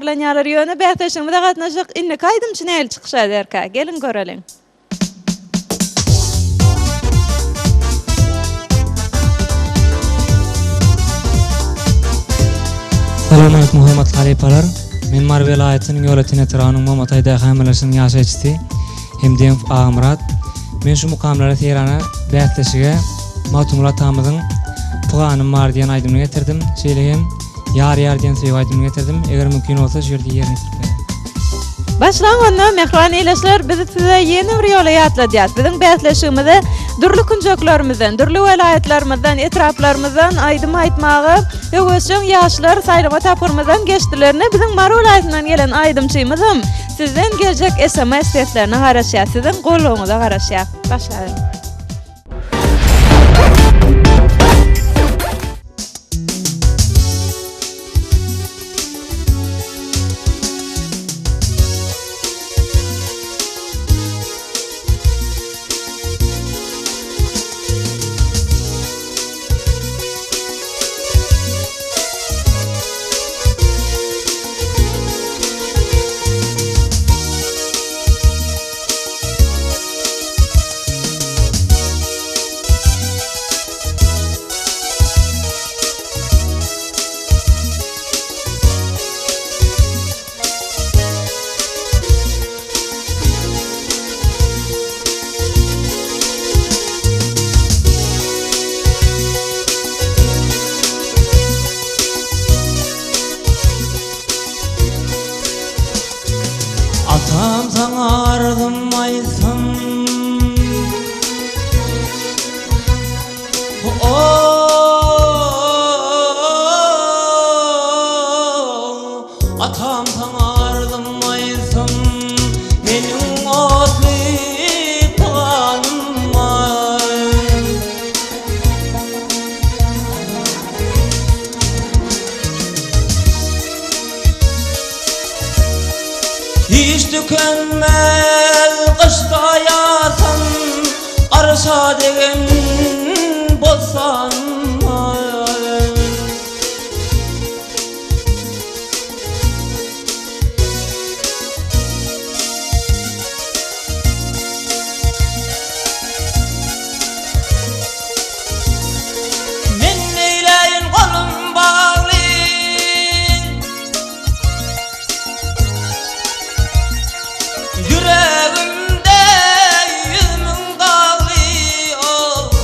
taýýarlanýarlar. Ýöne bäsleşigimize gatnaşjak indiki aýdymçy nähili çykyş ederkä? Geliň göreliň. Salam aleýkum hormatly halypalar. Men Mary welaýatynyň Ýolöten etrabynyň Momataý daýhan birleşiginiň ýaşaýjysy Hemdemow Agamyrat. Men şu mukamlara seýrana bäsleşige Magtymguly atamyzyň Pyganym bar diýen aýdymyny getirdim. Şeýle hem Ýar ýar diýen söýgi aýdymyny getirdim. Eger mümkin bolsa şu ýerde ýerine ýetirip bererin. Başlaň onda mähriban ildeşler biz size ýene bir ýola ýatladýas. Biziň bäsleşigimize dürli künjeklerimizden, dürli welaýatlarymyzdan, etraplarymyzdan aýdym aýtmaga höwesjeň ýaşlar saýlama tapgyrymyzdan geçdiler. Ine biziň Mary welaýatyndan gelen aýdymçymyzam sizden geljek sms seslerine garaşýar. Siziň goldawyňyza garaşýar. Başlaberin. Atam saňa arzym aýtsam Atam saňa arzym aýtsam Meniň otly pyganym bar. Hiç tükenmez gyşda ýasam, Arşa degen bossanym bar. Men neýläýin golum bagly. Ýüregimde 100000 dagly.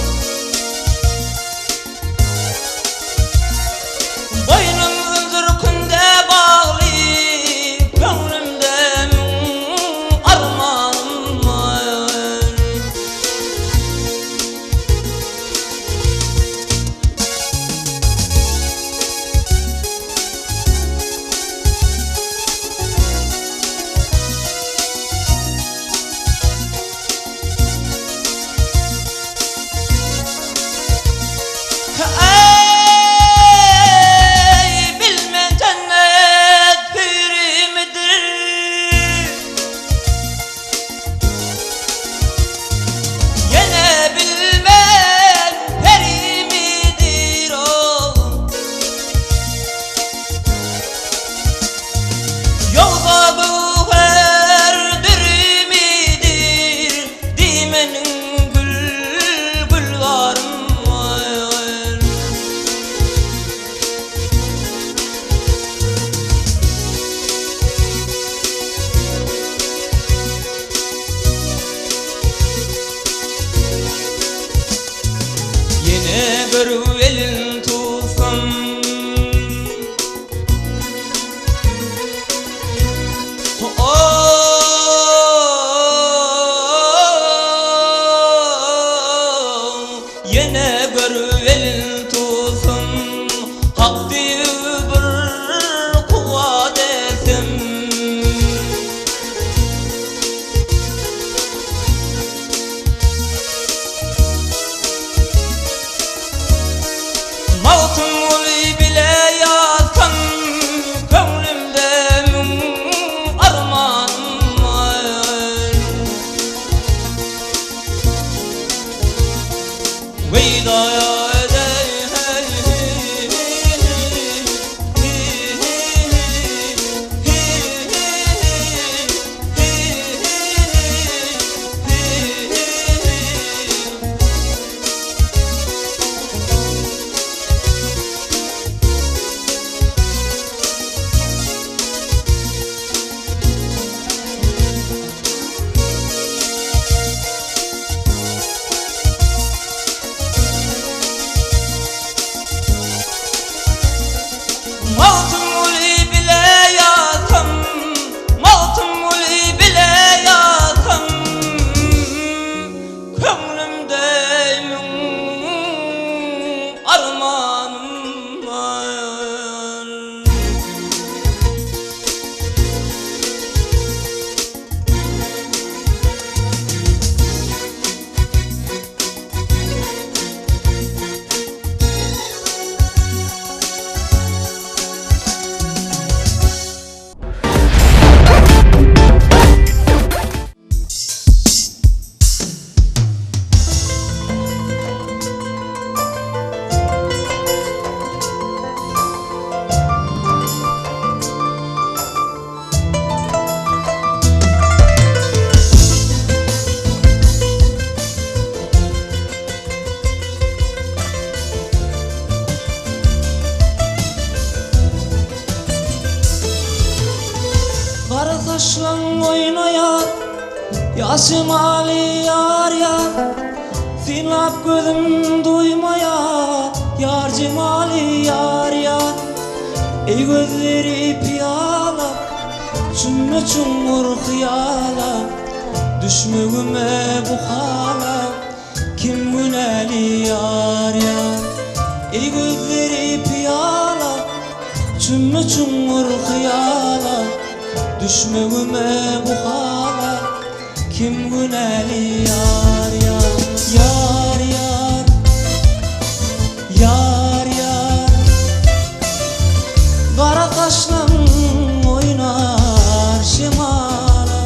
Gara saçlaň oýnaýar, Ýa şemaly ýar ýar. Synlap gözüm doýmaýar, Ýar jemaly ýar ýar. Eý gözleri pyýala, Çümme çuňňur hyýala, Düşmegime bu hala, Kim günäli ýar ýar. Eý gözleri pyýala, Çümme çuňňur hyýala, Düşmegime bu hala, Kim günäli ýar ýar. Ýar ýar. Ýar ýar. Gara saçlaň oýnar şemala.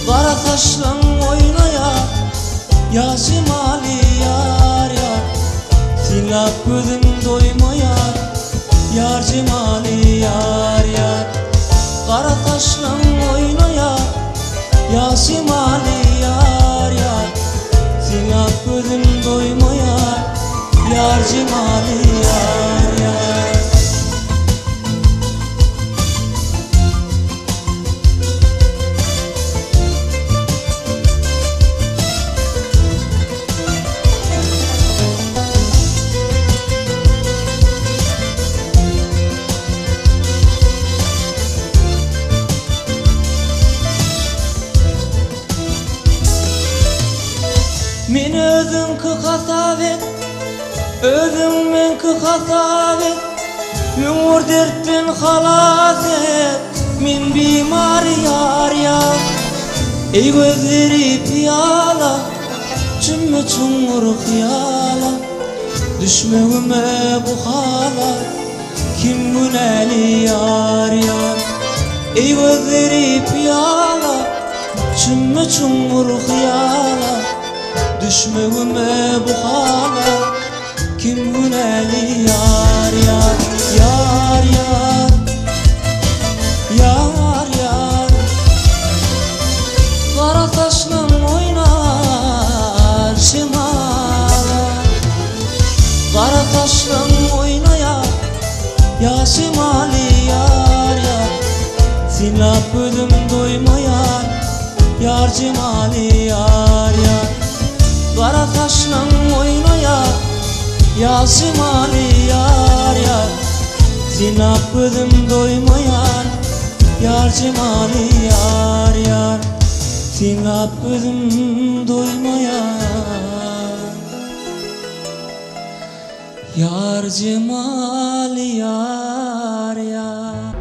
Gara saçlaň oýnaýar Ýa jemaly ýar ýar. Synlap gözüm doýmaýar Ýar jemaly ýar ýar. Gara saçlaň oýnaýar Ýa jemaly ýar ýar. Synlap gözüm doýmaýar Ýar jemaly ýar ýar. Meni özüňki hasap et, Özüň meňki hasap et, Müňbir dertden halas et, Men bimar ýar ýar. Eý gözleri pyýala, Çümme çuňňur hyýala, Düşmegime bu hala, Kim günäli ýar ýar. Eý gözleri pyýala, Çümme çuňňur hyýala, Düşmegime bu hala, Kim günäli ýar ýar. Ýar ýar. Ýar ýar. Gara saçlaň oýnar şemala. Gara saçlaň oýnaýar Ýa şemaly ýar ýar. Synlap gözüm doýmaýar Ýar jemaly ýar ýar. Gara saçlaň oýnaýar Ýa jemaly ýar ýar. Synlap gözüm doýmaýar Ýar jemaly ýar ýar. Synlap gözüm doýmaýar Ýar jemaly ýar ýar.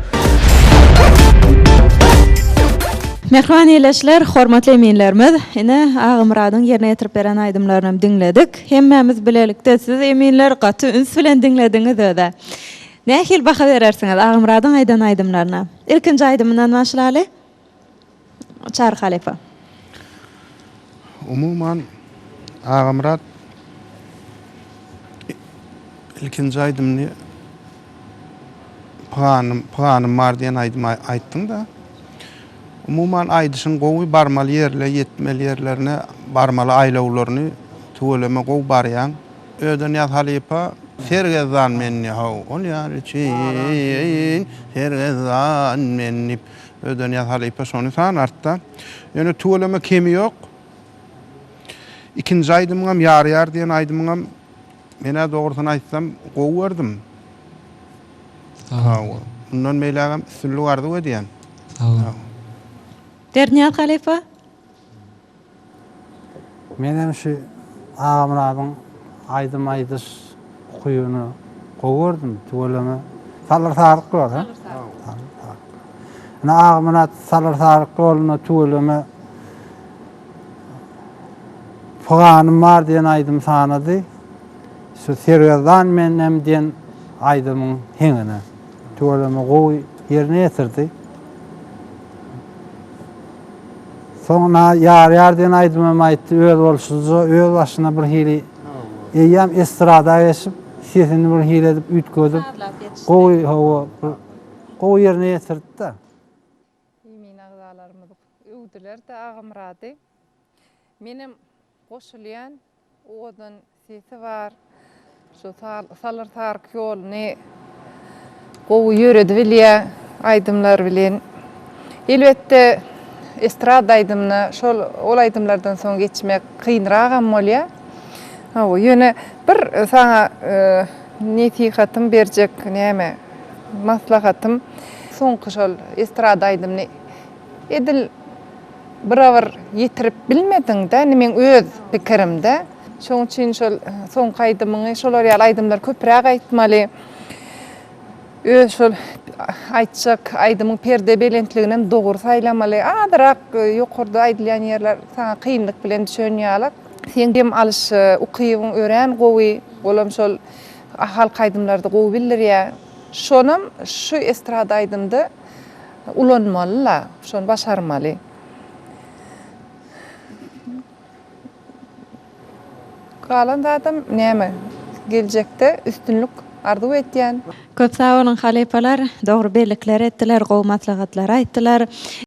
Mähriban ildeşler, hormatly eminlerimiz, ine, Agamyradyň ýerine ýetirip beren aýdymlarynam diňledik. Hemmämiz bilelikde, siz eminler gaty üns bilen diňlediňiz öz-ä. Nähili baha berersiňiz Agamyradyň aýdan aýdymlaryna? Ilkinji aýdymyndan başlaly. Çary halypa. Umuman, Agamyrat ilkinji aýdymyny Pyganym, pyganym bar diýen aýdymy aýtdyň-da. Umuman aýdyşyň gowy, barmaly ýerle, ýetmeli ýerlerine, barmaly aýlawlaryny tüweleme gowy barýaň. Ödenýaz halypa sergezdan men diýýär, ol ýar üçin sergezdan men diýip. Ödenýaz halypa şony sanartda. Ýöne tüweleme kemi ýok. Ikinji aýdymyňam Ýar ýar diýen aýdymyňam men-ä dogrusyny aýtsam gowy gördüm. Sag bol. Mundan beýlägem üstünlik arzuw edýän. Sag bol. Berdinyýaz halypa. Menem şu Agamyradyň aýdym aýdyş ukybyny gowy gördüm tüweleme. Salyr Saryk ýol ha? Salyr Saryk. Ine Agamyrat Salyr Saryk ýolunda tüweleme Pyganym bar diýen aýdym sanady. Şu Sergezdan menem diýen aýdymyň heňine tüweleme gowy ýerine ýetirdi. Soňra Ýar ýar diýen aýdymam aýtdy, öz bolşuja, öz başyna bir hili eýýäm estrada geçip, sesini bir hili edip üýtgedip, gowy hawa, bir gowy ýerine ýetirdi-de. Emin agzalarymyz öwdüler-de Agamyrady. Menem goşulýan. Owadan sesi bar. Şu Salyr Saryk ýoluny gowy ýöredi bilýä aýdymlar bilen. Elbetde, estrada aýdymyna şol ol aýdymlardan soň geçmek kynragam bolýar. Hawa, ýöne bir saňa nesihatym berjek näme, maslahatym, soňky şol estrada aýdymyny edil birabyr ýetirip bilmediň-dä, indi meň öz pikirim-dä. Şoň üçin şol soňky aýdymyňy şolar ýaly aýdymlary köpräk aýtmaly. Öz şol aýtjak aýdymyň perde belentliginem dogry saýlamaly. Azyrak ýokarda aýdylýan ýerler saňa kynlyk bilen düşen ýaly. Seň dem alyş ukybyň örän gowy, olam şol halk aýdymlarda gowy bildirýär. Şonam şu estrada aýdymda ulanmaly-la, şony başarmaly. Galan zadam näme, geljekde üstünlik arzuw etýän. Köp sag boluň halypalar, dogry bellikler etdiler, gowy maslahatlar aýtdylar.